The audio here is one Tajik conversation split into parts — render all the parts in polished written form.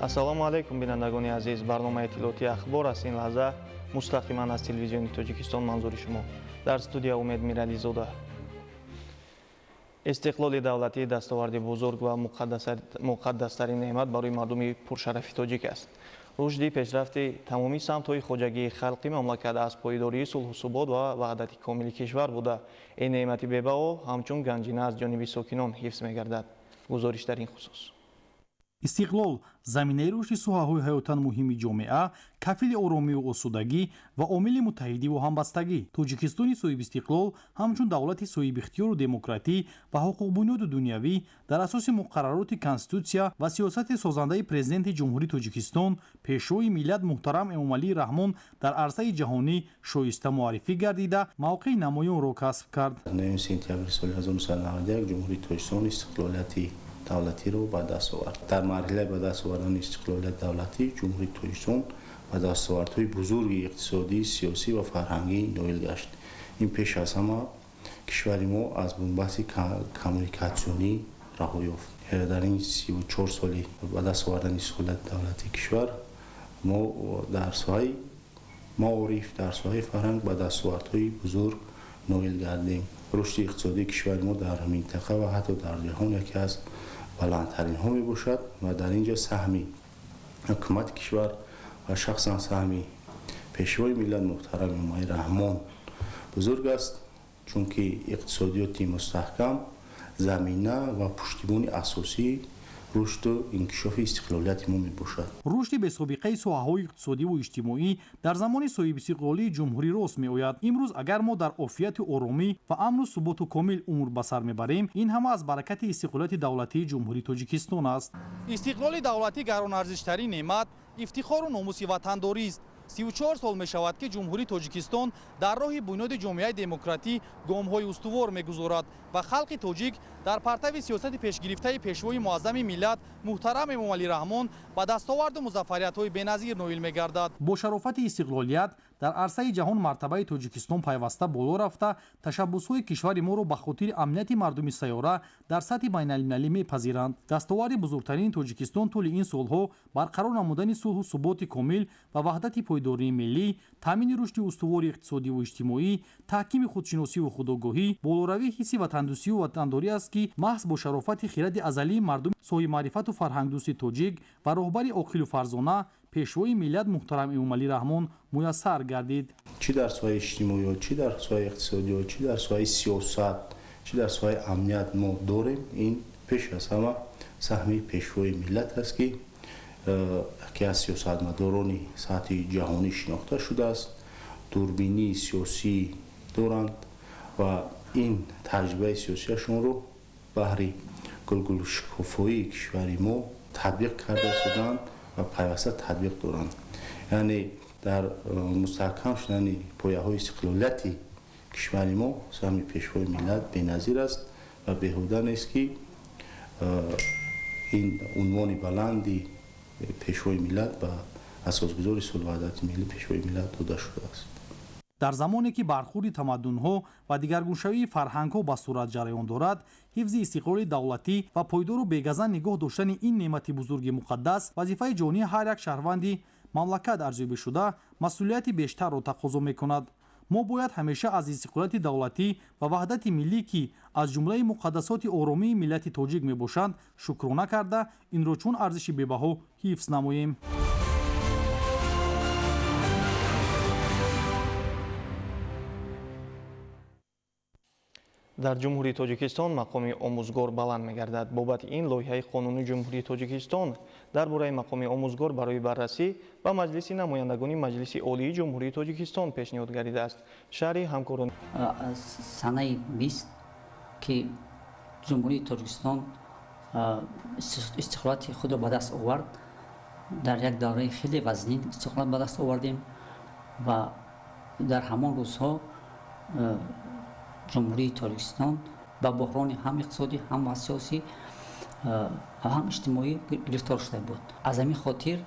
Ассалому алайкум, бинандагони азиз. Барномаи иттилоотии «Ахбор» аст. Ин лаҳза мустақиман аз телевизиони Тоҷикистон манзури шумо. Дар студия Умед Мирализода. Истиқлоли давлатӣ дастоварди бузург ва муқаддастарин неъмат барои мардуми пуршарафи тоҷик аст. Рушди пешрафти тамоми самтҳои хоҷагии халқи мамлакат аз пойдории сулҳу субот ва ваҳдати комили кишвар буда, ин неъмати бебаҳо ҳамчун ганҷина аз ҷониби сокинон ҳифз мегардад. Гузориш дар ин хусус. Истиқлол заминаи рушди соҳаҳои ҳаётан муҳими ҷомеа, кафили оромию осудагӣ ва омили муттаҳидиву ҳамбастагӣ. Тоҷикистони соҳибистиқлол ҳамчун давлати соҳибихтиёру демократӣ ва ҳуқуқбунёду дунявӣ дар асоси муқаррароти Конститутсия ва сиёсати созандаи Президенти Ҷумҳурии Тоҷикистон, Пешвои миллат муҳтарам Эмомалӣ Раҳмон дар арсаи ҷаҳонӣ шоиста муаррифӣ гардида, мавқеи намоёнро касб кард. 9 сентябри соли 1991 Ҷумҳурии Тоҷикистон истиқлолияти давлатиро ба даст овард. Дар марҳилаи ба даст овардани истиқлолияти давлатӣ Ҷумҳурии Тоҷикистон ба дастовардҳои бузурги иқтисодӣ, сиёсӣ ва фарҳангӣ ноил гашт. Ин пеш аз ҳама кишвари мо аз бунбасти коммуникатсионӣ раҳо ёфт. Дар ин 34 соли ба даст овардани истиқлолияти давлатии кишвар мо дар соҳаи маориф, дар соҳаи фарҳанг ба дастовардҳои бузург ноил гардем. Рушди иқтисодии кишвари мо дар минтақа ва ҳатто дар ҷаҳон яке аз баландтаринҳо мебошад ва дар ин ҷо саҳми ҳукумати кишвар ва шахсан саҳми Пешвои миллат муҳтарам Эмомалӣ Раҳмон бузург аст, чунки иқтисодиёти мустаҳкам замина ва пуштибони асосии рушду инкишофи истиқлолияти мо мебошад. Рушди бесобиқаи соҳаҳои иқтисодиву иҷтимоӣ дар замони соҳибистиқлолии ҷумҳурӣ рост меояд. Имрӯз агар мо дар офияту оромӣ ва амну суботу комил умр ба сар мебарем, ин ҳама аз баракати истиқлолияти давлатии Ҷумҳурии Тоҷикистон аст. Истиқлоли давлатӣ гаронарзиштарин неъмат, ифтихору номуси ватандорист. 34 сол мешавад, ки Ҷумҳурии Тоҷикистон дар роҳи бунёди ҷомеаи демократӣ гомҳои устувор мегузорад ва халқи тоҷик дар партави сиёсати пешгирифтаи Пешвои муаззами миллат муҳтарам Эмомалӣ Раҳмон ба дастоварду музаффариятҳои беназир ноил мегардад. Бо шарофати истиқлолият дар арсаи ҷаҳон мартабаи Тоҷикистон пайваста боло рафта, ташаббусҳои кишвари моро ба хотири амнияти мардуми сайёра дар сатҳи байналмилалӣ мепазиранд. Дастоварди бузургтарини Тоҷикистон тӯли ин солҳо барқарор намудани сулҳу суботи комил ва ваҳдати пойдории миллӣ, таъмини рушди устувори иқтисодиву иҷтимоӣ, таҳкими худшиносиву худогоҳӣ, болоравии ҳисси ватандӯстиву ватандорӣ аст, ки маҳз бо шарофати хиради азалии мардуми соҳибмаърифату фарҳангдӯсти тоҷик ва роҳбари оқилу фарзона, Пешвои миллат муҳтарам Эмомалӣ Раҳмон муяссар гардид. Чӣ дар соҳаи иҷтимоиёт, чӣ дар соҳаи иқтисодиёт, чӣ дар соҳаи сиёсат, чӣ дар соҳаи амният мо дорем, ин пеш аз ҳама саҳми Пешвои миллат аст, ки яке аз сиёсатмадорони сатҳи ҷаҳонӣ шинохта шудааст, дурбинии сиёсӣ доранд ва ин таҷрибаи сиёсияшонро баҳри гулгулшукуфоии кишвари мо татбиқ карда истоданд ва пайваста татбиқ доранд. Яъне дар мустаҳкам шудани пояҳои истиқлолияти кишвари мо саҳми Пешвои миллат беназир аст ва беҳуда нест, ки ин унвони баланди Пешвои миллат ба асосгузори сулҳу ваҳдати миллӣ, Пешвои миллат дода шудааст. Дар замоне ки бархӯрди тамаддунҳо ва дигаргуншавии фарҳангҳо ба сурат ҷараён дорад, ҳифзи истиқлоли давлатӣ ва пойдору бегазанд нигоҳ доштани ин неъмати бузурги муқаддас вазифаи ҷонии ҳар як шаҳрванди мамлакат арзёбӣ шуда, масъулияти бештарро тақозо мекунад. Мо бояд ҳамеша аз истиқлолияти давлатӣ ва ваҳдати миллӣ, ки аз ҷумлаи муқаддасоти оромии миллати тоҷик мебошанд, шукрона карда, инро чун арзиши бебаҳо ҳифз намоем. Дар Ҷумҳурии Тоҷикистон мақоми омӯзгор баланд мегардад. Бобати ин лоиҳаи қонуни Ҷумҳурии Тоҷикистон дар бораи мақоми омӯзгор барои баррасӣ ба Маҷлиси намояндагони Маҷлиси Олии Ҷумҳурии Тоҷикистон пешниҳод гардидааст. Шарҳи ҳамкорон. Санаи 20, ки Ҷумҳурии Тоҷикистон истиқлолияти худро ба даст овард, дар як давраи хеле вазнин истиқлолият ба даст овардем ва дар ҳамон рӯзҳо Ҷумҳурии Тоҷикистон ба буҳрони ҳам иқтисодӣ, ҳам сиёсӣ ва ҳам иҷтимоӣ гирифтор шуда буд. Аз ҳамин хотир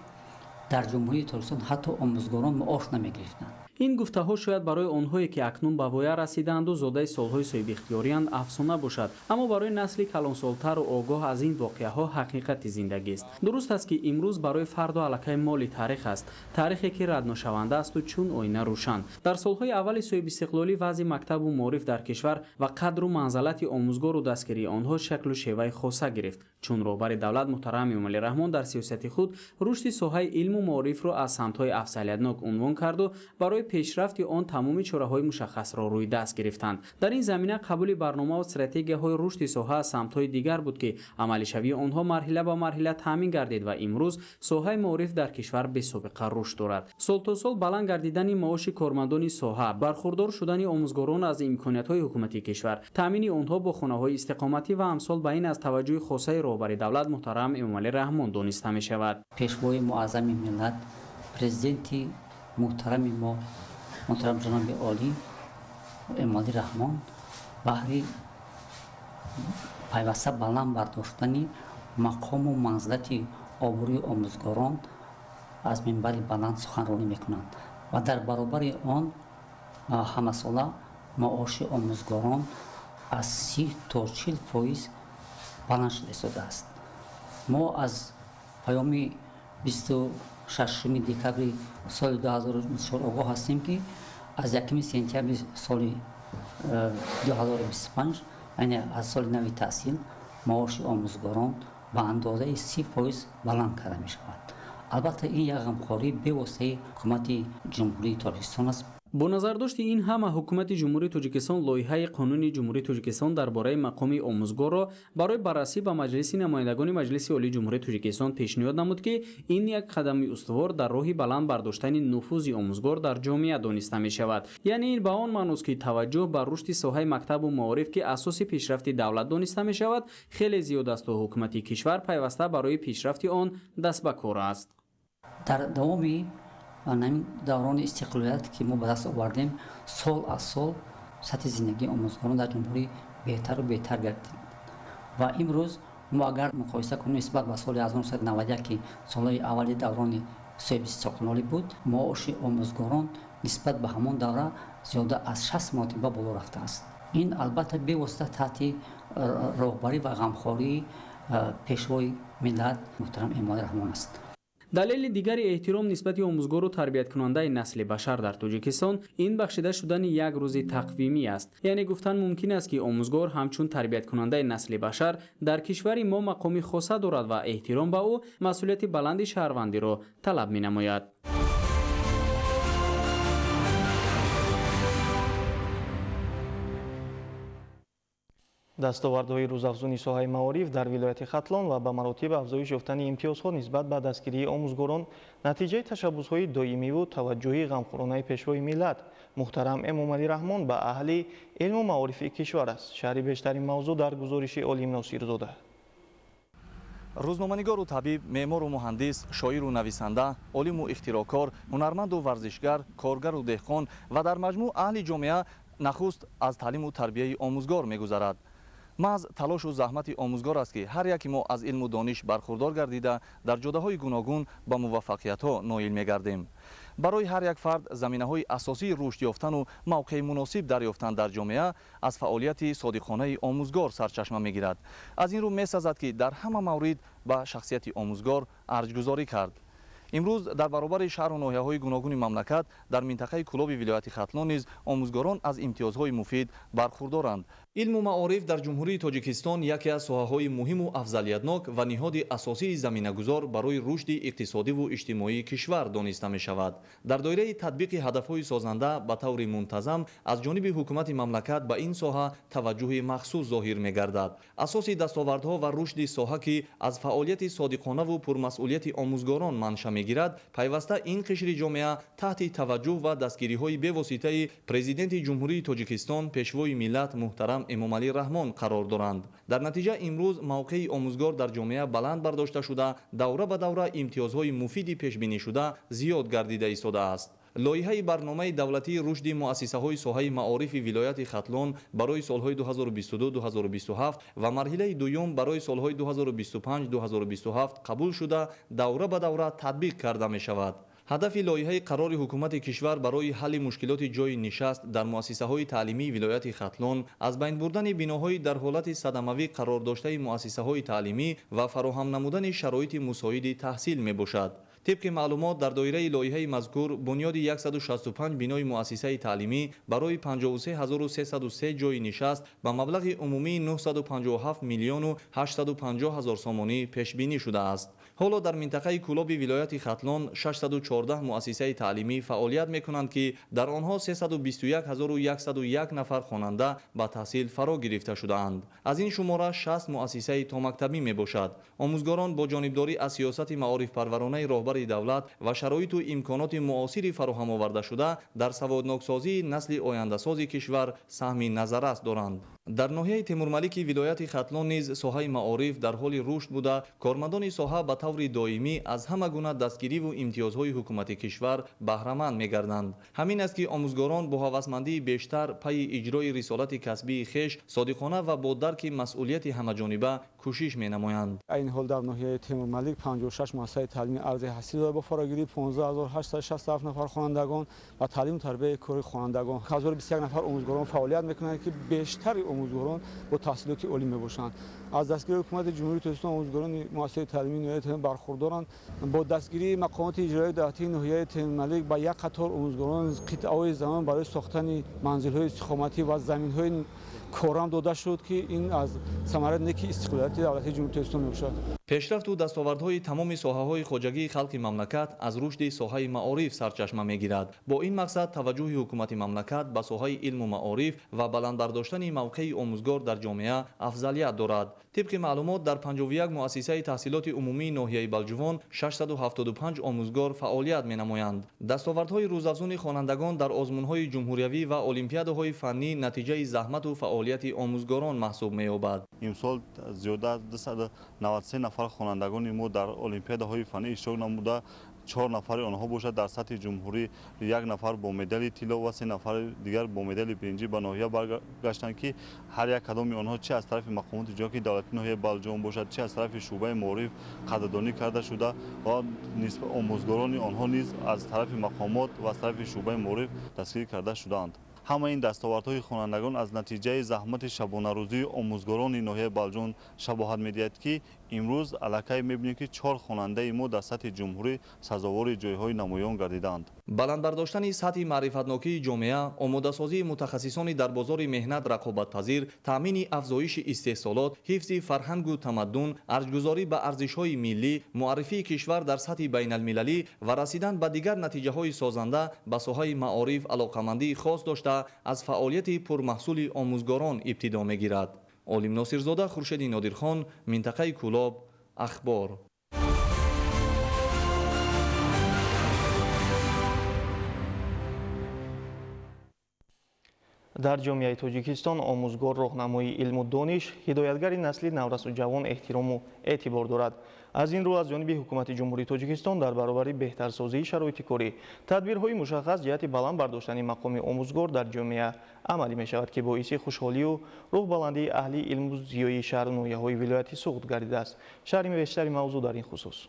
дар Ҷумҳурии Тоҷикистон ҳатто омӯзгорон маош намегирифтанд. Ин гуфтаҳо шояд барои онҳое, ки акнун ба воя расидаанду зодаи солҳои соҳибихтиёриянд, афсона бошад, аммо барои насли калонсолтару огоҳ аз ин воқеаҳо ҳақиқати зиндагист. Дуруст аст, ки имрӯз барои фарду аллакай моли таърих аст, таърихе ки радношаванда асту чун оина рӯшан. Дар солҳои аввали соҳибистиқлолӣ вазъи мактабу маориф дар кишвар ва қадру манзалати омӯзгору дастгирии онҳо шаклу шеваи хоса гирифт, чун роҳбари давлат муҳтарам Эмомалӣ Раҳмон дар сиёсати худ рушди соҳаи илму маорифро аз самтҳои афзалиятнок унвон карду барои пешрафти он тамоми чораҳои мушаххасро рӯи даст гирифтанд. Дар ин замина қабули барнома ва стратегияҳои рушди соҳа аз самтҳои дигар буд, ки амалишавии онҳо марҳила ба марҳила таъмин гардид ва имрӯз соҳаи маориф дар кишвар бесобиқа рушд дорад. Сол то сол баланд гардидани маоши кормандони соҳа, бархурдор шудани омӯзгорон аз имкониятҳои ҳукумати кишвар, таъмини онҳо бо хонаҳои истиқоматӣ ва амсол ба ин аз таваҷҷӯҳи хосаи роҳбари давлат муҳтарам Эмомалӣ Раҳмон дониста мешавад. Пешвои муаззами миллат, президенти муҳтарами мо муҳтарам ҷаноби олӣ Эмомалӣ Раҳмон баҳри пайваста баланд бардоштани мақому манзилати обрӯи омӯзгорон аз минбари баланд суханронӣ мекунанд ва дар баробари он ҳамасола маоши омӯзгорон аз 30 то 40% баланд шуда истодааст. Мо аз паёми 26 декабри соли 2024 огоҳ ҳастем, ки аз 1 сентябри соли 2025, яъне аз соли нави таҳсил, маоши омӯзгорон ба андозаи 30% баланд карда мешавад. Албатта, ин як ғамхории бевоситаи ҳукумати Ҷумҳурии Тоҷикистон аст. Бо назардошти ин ҳама ҳукумати Ҷумҳурии Тоҷикистон лоиҳаи қонуни Ҷумҳурии Тоҷикистон дар бораи мақоми омӯзгорро барои баррасӣ ба Маҷлиси намояндагони Маҷлиси Олии Ҷумҳурии Тоҷикистон пешниҳод намуд, ки ин як қадами устувор дар роҳи баланд бардоштани нуфузи омӯзгор дар ҷомеа дониста мешавад. Яъне ин ба он маъност, ки таваҷҷӯҳ ба рушди соҳаи мактабу маориф, ки асоси пешрафти давлат дониста мешавад, хеле зиёд асту ҳукумати кишвар пайваста барои пешрафти он даст ба кор аст. Дар давоми ҳамин даврони истиқлолият, ки мо ба даст овардем, сол аз сол сатҳи зиндагии омӯзгорон дар ҷумҳурӣ беҳтару беҳтар гардид ва имрӯз мо агар муқоиса кунем нисбат ба соли 1991, ки солҳои аввали даврони соҳибистиқлолӣ буд, маоши омӯзгорон нисбат ба ҳамон давра зиёда аз 60 маротиба боло рафтааст. Ин албатта бевосита таҳти роҳбарӣ ва ғамхории пешвои миллат муҳтарам Эмомалӣ Раҳмон аст. Далели дигари эҳтиром нисбати омӯзгору тарбияткунандаи насли башар дар Тоҷикистон ин бахшида шудани як рӯзи тақвимӣ аст. Яъне гуфтан мумкин аст, ки омӯзгор ҳамчун тарбияткунандаи насли башар дар кишвари мо мақоми хоса дорад ва эҳтиром ба ӯ масъулияти баланди шаҳрвандиро талаб менамояд. Дастовардҳои рӯзафзуни соҳаи маориф дар вилояти Хатлон ва ба маротиб афзоиш ёфтани имтиёзҳо нисбат ба дастгирии омӯзгорон натиҷаи ташаббусҳои доимиву таваҷҷӯҳи ғамхӯронаи пешвои миллат муҳтарам Эмомалӣ Раҳмон ба аҳли илму маорифи кишвар аст. Шарҳи бештари мавзӯъ дар гузориши Олим Носирзода. Рӯзноманигору табиб, меъмору муҳандис, шоиру нависанда, олиму ихтироъкор, ҳунарманду варзишгар, коргару деҳқон ва дар маҷмӯъ аҳли ҷомеа нахуст аз таълиму тарбияи омӯзгор мегузарад. Маҳз талошу заҳмати омӯзгор аст, ки ҳар яке мо аз илму дониш бархурдор гардида, дар ҷодаҳои гуногун ба муваффақиятҳо ноил мегардем. Барои ҳар як фард заминаҳои асосии рушд ёфтану мавқеи муносиб дарёфтан дар ҷомеа аз фаъолияти содиқонаи омӯзгор сарчашма мегирад. Аз ин рӯ месазад, ки дар ҳама маврид ба шахсияти омӯзгор арҷгузорӣ кард. Имрӯз дар баробари шаҳру ноҳияҳои гуногуни мамлакат дар минтақаи Кӯлоби вилояти Хатлон низ омӯзгорон аз имтиёзҳои муфид бархурдоранд. Илму маориф дар Ҷумҳурии Тоҷикистон яке аз соҳаҳои муҳиму афзалиятнок ва ниҳоди асосии заминагузор барои рушди иқтисодиву иҷтимоии кишвар дониста мешавад. Дар доираи татбиқи ҳадафҳои созанда ба таври мунтазам аз ҷониби ҳукумати мамлакат ба ин соҳа таваҷҷӯҳи махсус зоҳир мегардад. Асоси дастовардҳо ва рушди соҳа, ки аз фаъолияти содиқонаву пурмасъулияти омӯзгорон манша мегирад, пайваста ин қишри ҷомеа таҳти таваҷҷӯҳ ва дастгириҳои бевоситаи Президенти Ҷумҳурии Тоҷикистон, Пешвои миллат муҳтарам Эмомалӣ Раҳмон қарор доранд. Дар натиҷа имрӯз мавқеи омӯзгор дар ҷомеа баланд бардошта шуда, давра ба давра имтиёзҳои муфиди пешбинишуда зиёд гардида истодааст. Лоиҳаи барномаи давлатии рушди муассисаҳои соҳаи маорифи вилояти Хатлон барои солҳои 2022-2027 ва марҳилаи дуюм барои солҳои 2025-2027 қабул шуда, давра ба давра татбиқ карда мешавад. Ҳадафи лоиҳаи қарори ҳукумати кишвар барои ҳалли мушкилоти ҷойи нишаст дар муассисаҳои таълимии вилояти Хатлон, аз байн бурдани биноҳои дар ҳолати садамавӣ қарор доштаи муассисаҳои таълимӣ ва фароҳам намудани шароити мусоиди таҳсил мебошад. Тибқи маълумот, дар доираи лоиҳаи мазкур бунёди 165 бинои муассисаи таълимӣ барои 53303 ҷойи нишаст ба маблағи умумии 957 миллиону 850 ҳазор сомонӣ пешбинӣ шудааст. Ҳоло дар минтақаи Кӯлоби вилояти Хатлон 614 муассисаи таълимӣ фаъолият мекунанд, ки дар онҳо 321101 нафар хонанда ба таҳсил фаро гирифта шудаанд. Аз ин шумора 60 муассисаи томактабӣ мебошад. Омӯзгорон бо ҷонибдорӣ аз сиёсати маорифпарваронаи роҳбари давлат ва шароиту имконоти муосири фароҳам овардашуда дар саводноксозии насли ояндасози кишвар саҳми назаррас доранд. Дар ноҳияи Темурмалики вилояти Хатлон низ соҳаи маориф дар ҳоли рушд буда, кормандони соҳа ба таври доимӣ аз ҳама гуна дастгириву имтиёзҳои ҳукумати кишвар баҳраманд мегарданд. Ҳамин аст, ки омӯзгорон бо ҳавасмандии бештар пайи иҷрои рисолати касбии хеш содиқона ва бо дарки масъулияти ҳамаҷониба кӯшиш менамоянд. Айни ҳол дар ноҳияи Темурмалик 56 муассисаи таълимӣ арзи ҳасил дорад бо фарогирии 15867 нафар хонандагон ва таълиму тарбияи кори хонандагон. 1021 нафар омӯзгорон фаъолият мекунанд, ки бештари омӯзгорон бо таҳсилоти олӣ мебошанд. Аз дастгирии ҳукумати Ҷумҳурии Тоҷикистон омӯзгорони муассисаи таълимии ноҳияи Темурмалик бархурдоранд. Бо дастгирии мақомоти иҷроияи давлатии ноҳияи Темурмалик ба як қатор омӯзгорон қитъаҳои замин барои сохтани манзилҳои истиқоматӣ ва заминҳои корам дода шуд, ки ин аз самараи неки истиқлолияти давлатии Ҷумҳурии Тоҷикистон мебошад. Пешрафту дастовардҳои тамоми соҳаҳои хоҷагии халқи мамлакат аз рушди соҳаи маориф сарчашма мегирад. Бо ин мақсад таваҷҷӯҳи ҳукумати мамлакат ба соҳаи илму маориф ва баланд бардоштани мавқеи омӯзгор дар ҷомеа афзалият дорад. Тибқи маълумот, дар 51 муассисаи таҳсилоти умумии ноҳияи Балҷувон 675 омӯзгор фаъолият менамоянд. Дастовардҳои рӯзафзуни хонандагон дар озмунҳои ҷумҳуриявӣ ва олимпиадаҳои фаннӣ натиҷаи заҳмату фаъолияти омӯзгорон маҳсуб меёбад. Имсол зиёда аз 293 нафар хонандагони мо дар олимпиадаҳои фаннӣ иштирок намуда, 4 нафари онҳо бошад дар сатҳи ҷумҳурӣ, 1 нафар бо медали тилло ва 3 нафари дигар бо медали биринҷӣ ба ноҳия баргаштанд, ки ҳар як кадоми онҳо чи аз тарафи мақомоти иҷроияи давлатии ноҳияи Балҷувон бошад, чи аз тарафи шӯъбаи маориф қадрдонӣ карда шуда ва омӯзгорони онҳо низ аз тарафи мақомот ва аз тарафи шӯъбаи маориф дастгирӣ карда шудаанд. Ҳамаи ин дастовардҳои хонандагон аз натиҷаи заҳмати шабонарӯзии омӯзгорони ноҳияи Балҷувон шабоҳат медиҳад, ки имрӯз аллакай мебинем, ки 4 хонандаи мо дар сатҳи ҷумҳурӣ сазовори ҷойҳои намоён гардидаанд. Баланд бардоштани сатҳи маърифатнокии ҷомеа, омодасозии мутахассисони дар бозори меҳнат рақобатпазир, таъмини афзоиши истеҳсолот, ҳифзи фарҳангу тамаддун, арҷгузорӣ ба арзишҳои миллӣ, муаррифии кишвар дар сатҳи байналмилалӣ ва расидан ба дигар натиҷаҳои созанда ба соҳаи маориф алоқамандии хос дошта аз фаъолияти пурмаҳсули омӯзгорон ибтидо мегирад. Олим Носирзода, Хуршеди Нодирхон, минтақаи Кӯлоб, Ахбор. Дар ҷомеаи Тоҷикистон омӯзгор роҳнамои илму дониш, ҳидоятгари насли наврасу ҷавон эҳтирому эътибор дорад. Аз ин рӯ аз ҷониби ҳукумати Ҷумҳурии Тоҷикистон дар баробари беҳтарсозии шароити корӣ тадбирҳои мушаххас ҷиҳати баланд бардоштани мақоми омӯзгор дар ҷомеа амалӣ мешавад, ки боиси хушҳолию рӯҳбаландии аҳли илму зиёии шаҳру ноҳияҳои вилояти Суғд гардидааст. Шарҳи бештари мавзӯъ дар ин хусус.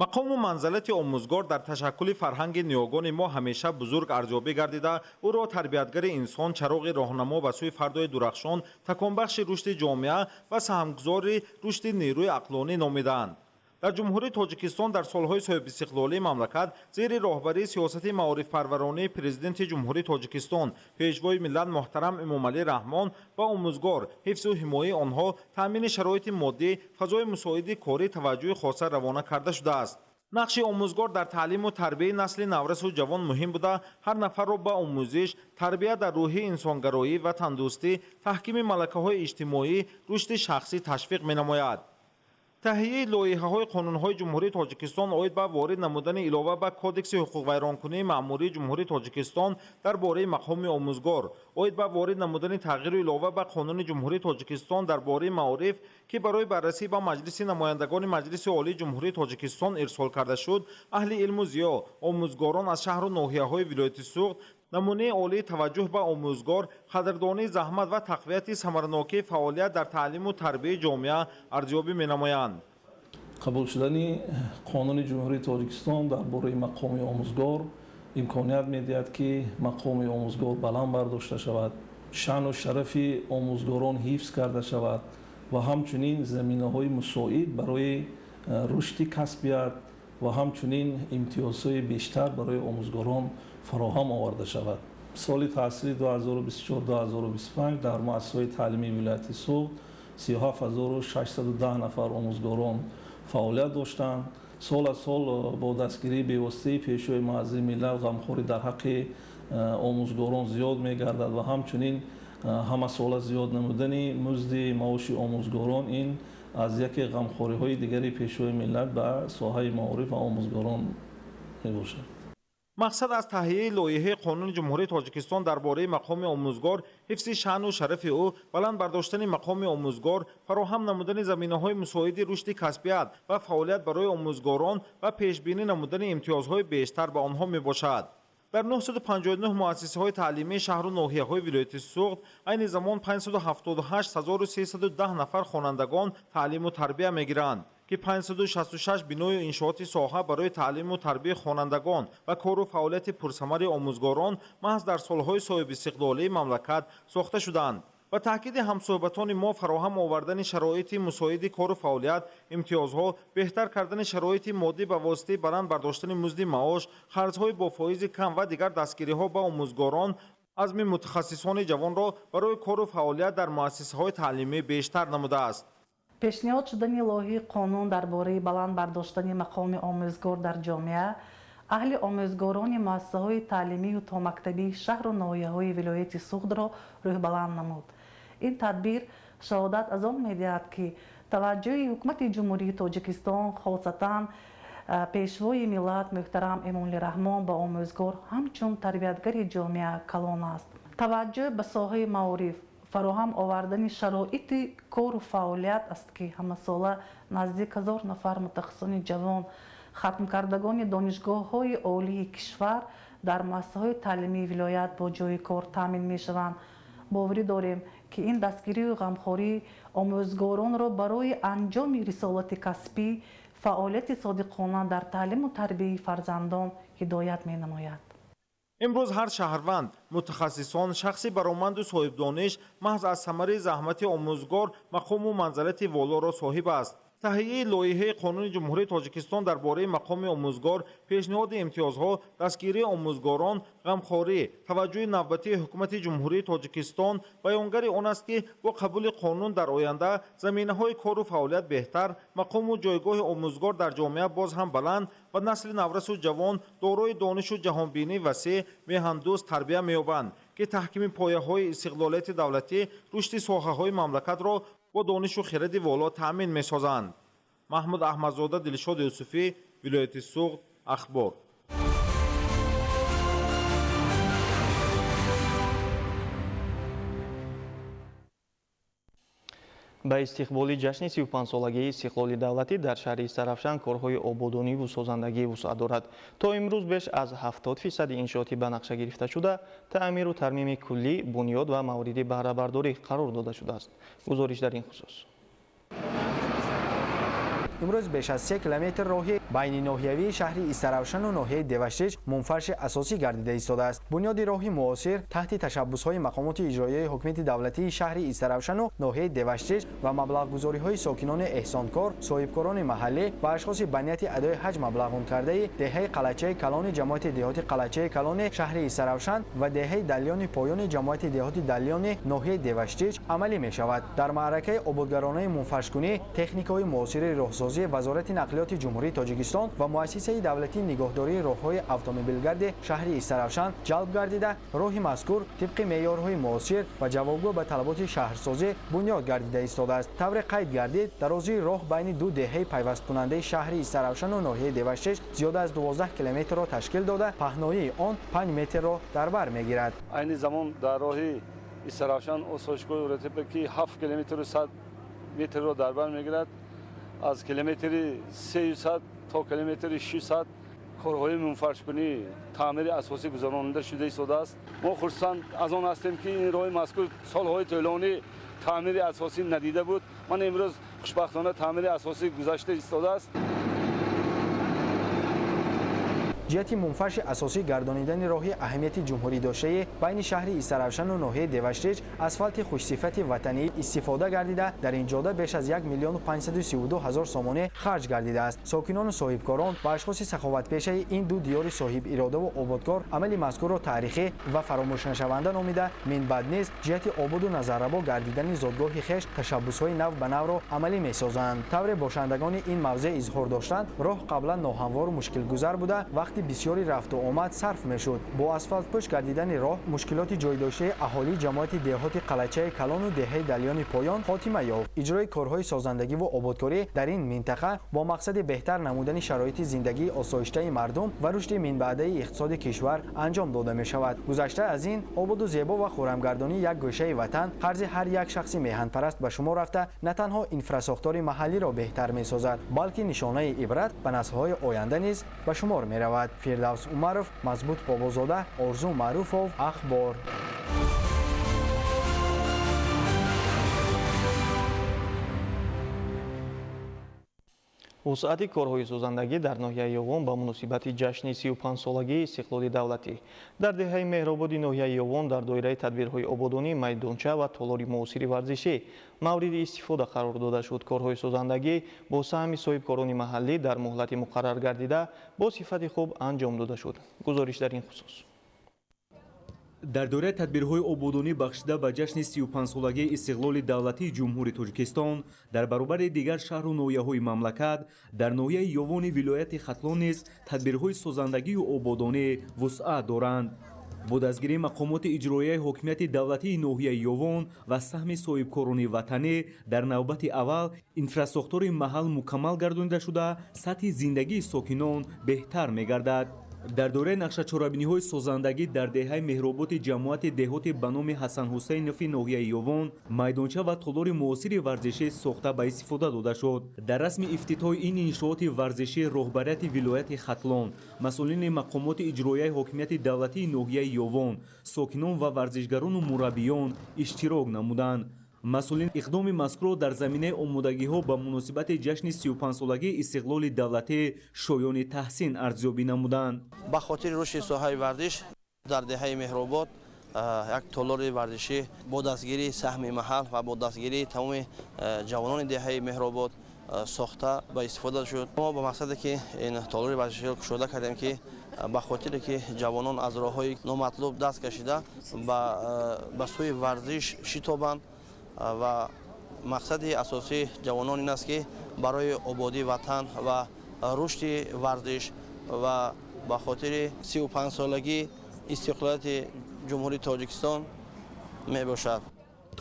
Мақому манзалати омӯзгор дар ташаккули фарҳанги ниёгони мо ҳамеша бузург арзёбӣ гардида, ӯро тарбиятгари инсон, чароғи роҳнамо ба сӯи фардои дурахшон, таконбахши рушди ҷомеа ва саҳмгузори рушди нерӯи ақлонӣ номидаанд. Дар Ҷумҳурии Тоҷикистон дар солҳои соҳибистиқлолии мамлакат зери роҳбарии сиёсати маорифпарваронии Президенти Ҷумҳурии Тоҷикистон, Пешвои миллат муҳтарам Эмомалӣ Раҳмон ба омӯзгор, ҳифзу ҳимояи онҳо, таъмини шароити моддӣ, фазои мусоиди корӣ таваҷҷӯҳи хоса равона карда шудааст. Нақши омӯзгор дар таълиму тарбияи насли наврасу ҷавон муҳим буда, ҳар нафарро ба омӯзиш, тарбия дар рӯҳи инсонгароӣ ва тандӯстӣ, таҳкими малакаҳои иҷтимоӣ, рушди шахсӣ ташвиқ менамояд. Таҳияи лоиҳаҳои қонунҳои Ҷумҳурии Тоҷикистон оид ба ворид намудани илова ба Кодекси ҳуқуқвайронкунии маъмурии Ҷумҳурии Тоҷикистон дар бораи мақоми омӯзгор, оид ба ворид намудани тағйиру илова ба Қонуни Ҷумҳурии Тоҷикистон дар бораи маориф, ки барои баррасӣ ба Маҷлиси намояндагони Маҷлиси Олии Ҷумҳурии Тоҷикистон ирсол карда шуд, аҳли илму зиё, омӯзгорон аз шаҳру ноҳияҳои вилояти Суғд намунаи олии таваҷҷӯҳ ба омӯзгор, қадрдонии заҳмат ва тақвияти самаранокии фаъолият дар таълиму тарбияи ҷомеа арзёбӣ менамоянд. Қабул шудани Қонуни Ҷумҳурии Тоҷикистон дар бораи мақоми омӯзгор имконият медиҳад, ки мақоми омӯзгор баланд бардошта шавад, шаъну шарафи омӯзгорон ҳифз карда шавад ва ҳамчунин заминаҳои мусоид барои рушди касбият ва ҳамчунин имтиёзҳои бештар барои омӯзгорон фароҳам оварда шавад. Соли таҳсили 2024-2025 дар муассисаҳои таълимии вилояти Суғд 37610 нафар омӯзгорон фаъолият доштанд. Сол аз сол бо дастгирии бевоситаи Пешвои муаззами миллат ғамхорӣ дар ҳаққи омӯзгорон зиёд мегардад ва ҳамчунин ҳамасола зиёд намудани музди маоши омӯзгорон ин аз яке ғамхориҳои дигари Пешвои миллат ба соҳаи маориф ва омӯзгорон мебошад. Мақсад аз таҳияи лоиҳаи Қонуни Ҷумҳурии Тоҷикистон дар бораи мақоми омӯзгор, ҳифзи шаъну шарафи ӯ, баланд бардоштани мақоми омӯзгор, фароҳам намудани заминаҳои мусоиди рушди касбият ва фаъолият барои омӯзгорон ва пешбинӣ намудани имтиёзҳои бештар ба онҳо мебошад. Дар 959 муассисаҳои таълимии шаҳру ноҳияҳои вилояти Суғд айни замон 578310 нафар хонандагон таълиму тарбия мегиранд, ки 566 биною иншооти соҳа барои таълиму тарбияи хонандагон ва кору фаъолияти пурсамари омӯзгорон маҳз дар солҳои соҳибистиқлолии мамлакат сохта шуданд. Ба таъкиди ҳамсӯҳбатони мо, фароҳам овардани шароити мусоиди кору фаъолият, имтиёзҳо, беҳтар кардани шароити моддӣ ба воситаи баланд бардоштани музди маош, қарзҳои бо фоизи кам ва дигар дастгириҳо ба омӯзгорон азми мутахассисони ҷавонро барои кору фаъолият дар муассисаҳои таълимӣ бештар намудааст. Пешниҳод шудани лоиҳаи қонун дар бораи баланд бардоштани мақоми омӯзгор дар ҷомеа аҳли омӯзгорони муассисаҳои таълимию томактабии шаҳру ноҳияҳои вилояти Суғдро рӯҳбаланд намуд. Ин тадбир шаҳодат аз он медиҳад, ки таваҷҷӯҳи Ҳукумати Ҷумҳурии Тоҷикистон, хосатан Пешвои миллат муҳтарам Эмомалӣ Раҳмон ба омӯзгор ҳамчун тарбиятгари ҷомеа калон аст. Таваҷҷӯҳ ба соҳаи маориф, фароҳам овардани шароити кору фаъолият аст, ки ҳамасола наздик 1000 нафар мутахассисони ҷавон, хатмкардагони донишгоҳҳои олии кишвар дар муассисаҳои таълимии вилоят бо ҷойи кор таъмин мешаванд. Боварӣ дорем, ки ин дастгирию ғамхорӣ омӯзгоронро барои анҷоми рисолати касбӣ, фаъолияти содиқона дар таълиму тарбияи фарзандон ҳидоят менамояд. Имрӯз ҳар шаҳрванд, мутахассисон, шахси бароманду соҳибдониш маҳз аз самари заҳмати омӯзгор мақому манзалати волоро соҳиб аст. Таҳияи лоиҳаи Қонуни Ҷумҳурии Тоҷикистон дар бораи мақоми омӯзгор, пешниҳоди имтиёзҳо, дастгирии омӯзгорон, ғамхорӣ, таваҷҷӯҳи навбатии Ҳукумати Ҷумҳурии Тоҷикистон баёнгари он аст, ки бо қабули қонун дар оянда заминаҳои кору фаъолият беҳтар, мақому ҷойгоҳи омӯзгор дар ҷомеа боз ҳам баланд ва насли наврасу ҷавон дорои донишу ҷаҳонбинии васеъ, меҳандӯст тарбия меёбанд, ки таҳкими пояҳои истиқлолияти давлатӣ, рушди соҳаҳои мамлакатро бо донишу хиради воло таъмин месозанд. Маҳмуд Аҳмадзода, Дилшод Юсуфӣ, вилояти Суғд, Ахбор. Ба истиқболи ҷашни 35-солагии истиқлоли давлатӣ дар шаҳри Истаравшан корҳои ободониву созандагӣ вусъат дорад. То имрӯз беш аз 70% иншооти ба нақша гирифташуда таъмиру тармими куллӣ, бунёд ва мавриди баҳрабардорӣ қарор дода шудааст. Гузориш дар ин хусус. Имрӯз беш аз 3 километр роҳи байни ноҳиявии шаҳри Истаравшану ноҳияи Деваштич мунфарши асосӣ гардида истодааст. Бунёди роҳи муосир таҳти ташаббусҳои мақомоти иҷроияи ҳукумати давлатии шаҳри Истаравшану ноҳияи Деваштич ва маблағгузориҳои сокинони эҳсонкор, соҳибкорони маҳаллӣ ва ашхоси ба нияти адои ҳаҷ маблағонкардаи деҳаи Қалачаи Калони ҷамоати деҳоти Қалачаи Калони шаҳри Истаравшан ва деҳаи Далёни Поёни ҷамоати деҳоти Далёни ноҳияи Деваштич амалӣ мешавад. Дар маъракаи ободгаронаи мунфаршкунӣ техникаҳои муосири роҳсозӣ Вазорати нақлиёти Ҷумҳурии Тоҷикистон ва Муассисаи давлатии нигоҳдории роҳҳои автомобилгарди шаҳри Истаравшан ҷалб гардида, роҳи мазкур тибқи меъёрҳои муосир ва ҷавобгӯ ба талаботи шаҳрсозӣ бунёд гардида истодааст. Тавре қайд гардид, дарозии роҳ байни ду деҳаи пайвасткунандаи шаҳри Истаравшану ноҳияи Деваштич зиёда аз 12 километрро ташкил дода, паҳноии он 5 метрро дар бар мегирад. Айни замон дар роҳи Истаравшан осоишгоҳи Уратепа, ки 7 километру 100 метрро дар бар мегирад, аз километри 300 то километри 600 корҳои мунфаршкунӣ, таъмири асосӣ гузаронида шуда истодааст. Мо хурсанд аз он ҳастем, ки ин роҳи мазкур солҳои тӯлонӣ таъмири асосӣ надида буд. Ман имрӯз Хушбахтона, таъмири асосӣ гузашта истодааст. Ҷиҳати мунфарши асосӣ гардонидани роҳи аҳамияти ҷумҳурӣ доштаи байни шаҳри Истаравшану ноҳияи Деваштич асфалти хушсифати ватанӣ истифода гардида, дар ин ҷода беш аз 1 миллиону 532 ҳазор сомонӣ харҷ гардидааст. Сокинону соҳибкорон ва ашхоси саховатпешаи ин ду диёри соҳибиродаву ободкор амали мазкурро таърихӣ ва фаромӯшнашаванда номида, минбаъд низ ҷиҳати ободу назаррабо гардидани зодгоҳи хеш ташаббусҳои нав ба навро амалӣ месозанд. Тавре бошандагони ин мавзеъ изҳор доштанд, роҳ қаблан ноҳамвору мушкилгузар буда, вақти бисёри рафту омад сарф мешуд. Бо асфалтпӯш гардидани роҳ мушкилоти ҷойдоштаи аҳолии ҷамоати деҳоти Қалачаи Калону деҳаи Далёни Поён хотима ёфт. Иҷрои корҳои созандагиву ободкорӣ дар ин минтақа бо мақсади беҳтар намудани шароити зиндагии осоиштаи мардум ва рушди минбаъдаи иқтисоди кишвар анҷом дода мешавад. Гузашта аз ин, ободу зебо ва хӯрамгардонии як гӯшаи ватан қарзи ҳар як шахси меҳанпараст ба шумор рафта, на танҳо инфрасохтори маҳаллиро беҳтар месозад, балки нишонаи ибрат ба наслҳои оянда низ ба шумор меравад. Фирдавс Умаров, Мазбут Бобозода, Орзу Маъруфов, Ахбор. Вусъати корҳои созандагӣ дар ноҳияи Ёвон ба муносибати ҷашни 35-солагии истиқлоли давлатӣ. Дар деҳаи Меҳрободи ноҳияи Ёвон дар доираи тадбирҳои ободонӣ майдонча ва толори муосири варзишӣ мавриди истифода қарор дода шуд. Корҳои созандагӣ бо саҳми соҳибкорони маҳаллӣ дар муҳлати муқаррар гардида бо сифати хуб анҷом дода шуд. Гузориш дар ин хусус. Дар доираи тадбирҳои ободонӣ бахшида ба ҷашни 35-солагии истиқлоли давлатии Ҷумҳури Тоҷикистон дар баробари дигар шаҳру ноҳияҳои мамлакат дар ноҳияи Ёвони вилояти Хатлон низ тадбирҳои созандагию ободонӣ вусъат доранд. Бо дастгирии мақомоти иҷроияи ҳокимияти давлатии ноҳияи Ёвон ва саҳми соҳибкорони ватанӣ дар навбати аввал инфрасохтори маҳал мукаммал гардонида шуда, сатҳи зиндагии сокинон беҳтар мегардад. Дар доираи нақшачорабиниҳои созандагӣ дар деҳаи Меҳрободи ҷамоати деҳоти ба номи Ҳасан Ҳусейнофи ноҳияи Ёвон майдонча ва толори муосири варзишӣ сохта ба истифода дода шуд. Дар расми ифтитоҳи ин иншооти варзишӣ роҳбарияти вилояти Хатлон, масъулини мақомоти иҷроияи ҳокимияти давлатии ноҳияи Ёвон, сокинон ва варзишгарону мураббиён иштирок намуданд. Масъулин иқдоми мазкурро дар заминаи омодагиҳо ба муносибати ҷашни 35-солагии истиқлоли давлатӣ шоёни таҳсин арзёбӣ намуданд. Ба хотири рушди соҳаи варзиш дар деҳаи Меҳробод як толори варзишӣ бо дастгирии саҳми маҳал ва бо дастгирии тамоми ҷавонони деҳаи Меҳробод сохта ба истифода шуд. Мо ба мақсаде ки ин толори варзиширо кушода кардем, ки ба хотире ки ҷавонон аз роҳҳои номатлуб даст кашида ба сӯи варзиш шитобанд ва мақсади асосии ҷавонон ин аст, ки барои ободии ватан ва рушди варзиш ва ба хотири 35-солагии истиқлолияти Ҷумҳурии Тоҷикистон мебошад.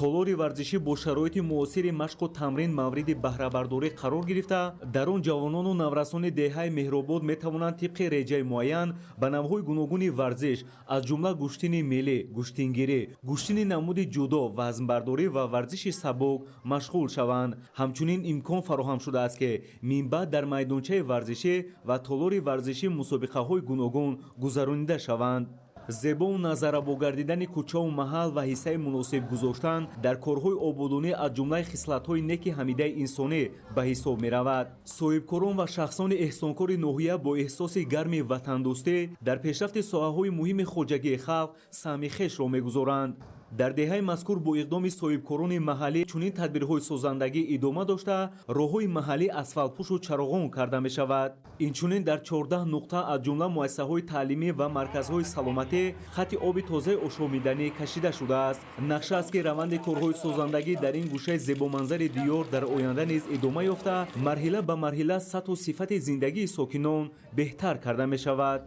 Толори варзишӣ бо шароити муосири машқу тамрин мавриди баҳрабардорӣ қарор гирифта, дар он ҷавонону наврасони деҳаи Меҳробод метавонанд тибқи реҷаи муайян ба навъҳои гуногуни варзиш, аз ҷумла гӯштини миллӣ, гӯштингирӣ, гӯштини намуди ҷудо, вазнбардорӣ ва варзиши сабук машғул шаванд. Ҳамчунин имкон фароҳам шудааст, ки минбаъд дар майдончаи варзишӣ ва толори варзишӣ мусобиқаҳои гуногун гузаронида шаванд. Зебову назаррабо гардидани кӯчаву маҳал ва ҳиссаи муносиб гузоштан дар корҳои ободонӣ аз ҷумлаи хислатҳои неки ҳамидаи инсонӣ ба ҳисоб меравад. Соҳибкорон ва шахсони эҳсонкори ноҳия бо эҳсоси гарми ватандӯстӣ дар пешрафти соҳаҳои муҳими хоҷагии халқ саҳми хешро мегузоранд. Дар деҳаи мазкур бо иқдоми соҳибкорони маҳаллӣ чунин тадбирҳои созандагӣ идома дошта, роҳҳои маҳаллӣ асфалтпӯшу чароғон карда мешавад. Инчунин дар 14 нуқта аз ҷумла муассисаҳои таълимӣ ва марказҳои саломатӣ хати оби тозаи ошомиданӣ кашида шудааст. Нақша аст, ки раванди корҳои созандагӣ дар ин гӯшаи зебоманзари диёр дар оянда низ идома ёфта, марҳила ба марҳила сатҳу сифати зиндагии сокинон беҳтар карда мешавад.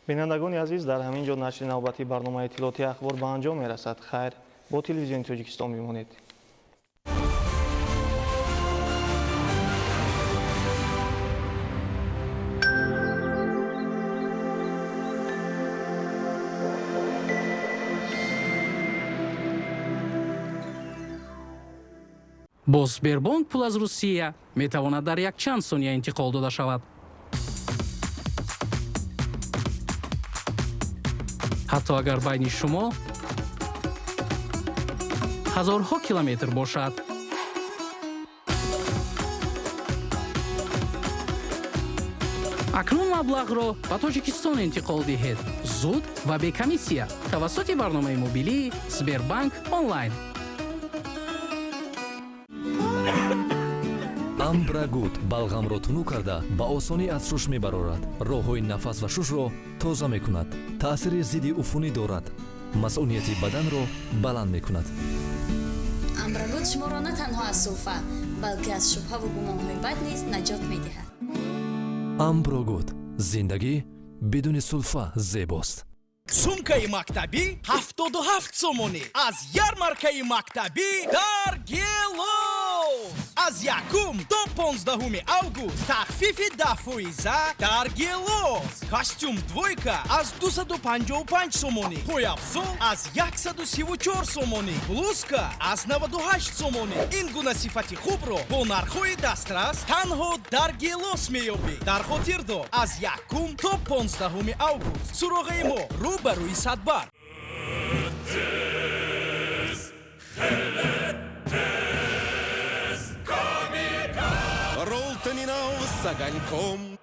Бинандагони азиз, дар ҳамин ҷо нашри навбатии барномаи иттилоотии Ахбор ба анҷом мерасад. Хайр, бо телевизиони Тоҷикистон бимонед. Бо Сбербонк пул аз Русия метавонад дар якчанд сония интиқол дода шавад. Ҳатто агар байни шумо ҳазорҳо километр бошад. Акнун маблағро ба Тоҷикистон интиқол диҳед. Зуд ва бе комиссия тавассути барномаи мобилии Сбербанк онлайн. Амбрагуд балғамро тунук карда ба осонӣ аз шуш мебарорад, роҳҳои нафас ва шушро тоза мекунад, таъсири зидди уфунӣ дорад, масъунияти баданро баланд мекунад. Амбрагуд шуморо на танҳо аз сулфа, балки аз шубҳаву гумонҳои бад низ наҷот медиҳад. Амброгуд, зиндагӣ бидуни сулфа зебост. Сумкаи мактабӣ 77 сомонӣ аз ярмаркаи мактабӣ дар Гелос. Аз 1 то 15 август тахфифи 10% дар Гелос. Костюм двойка аз 255 сомонӣ, пойафзол аз 134 сомонӣ, блузка аз 98 сомонӣ. Ин гуна сифати хубро бо нархҳои дастрас танҳо дар Гелос меёбӣ. Дар хотир дор, аз 1 то 15 август. Суроғаи мо рӯ ба рӯи Садбар. С огоньком.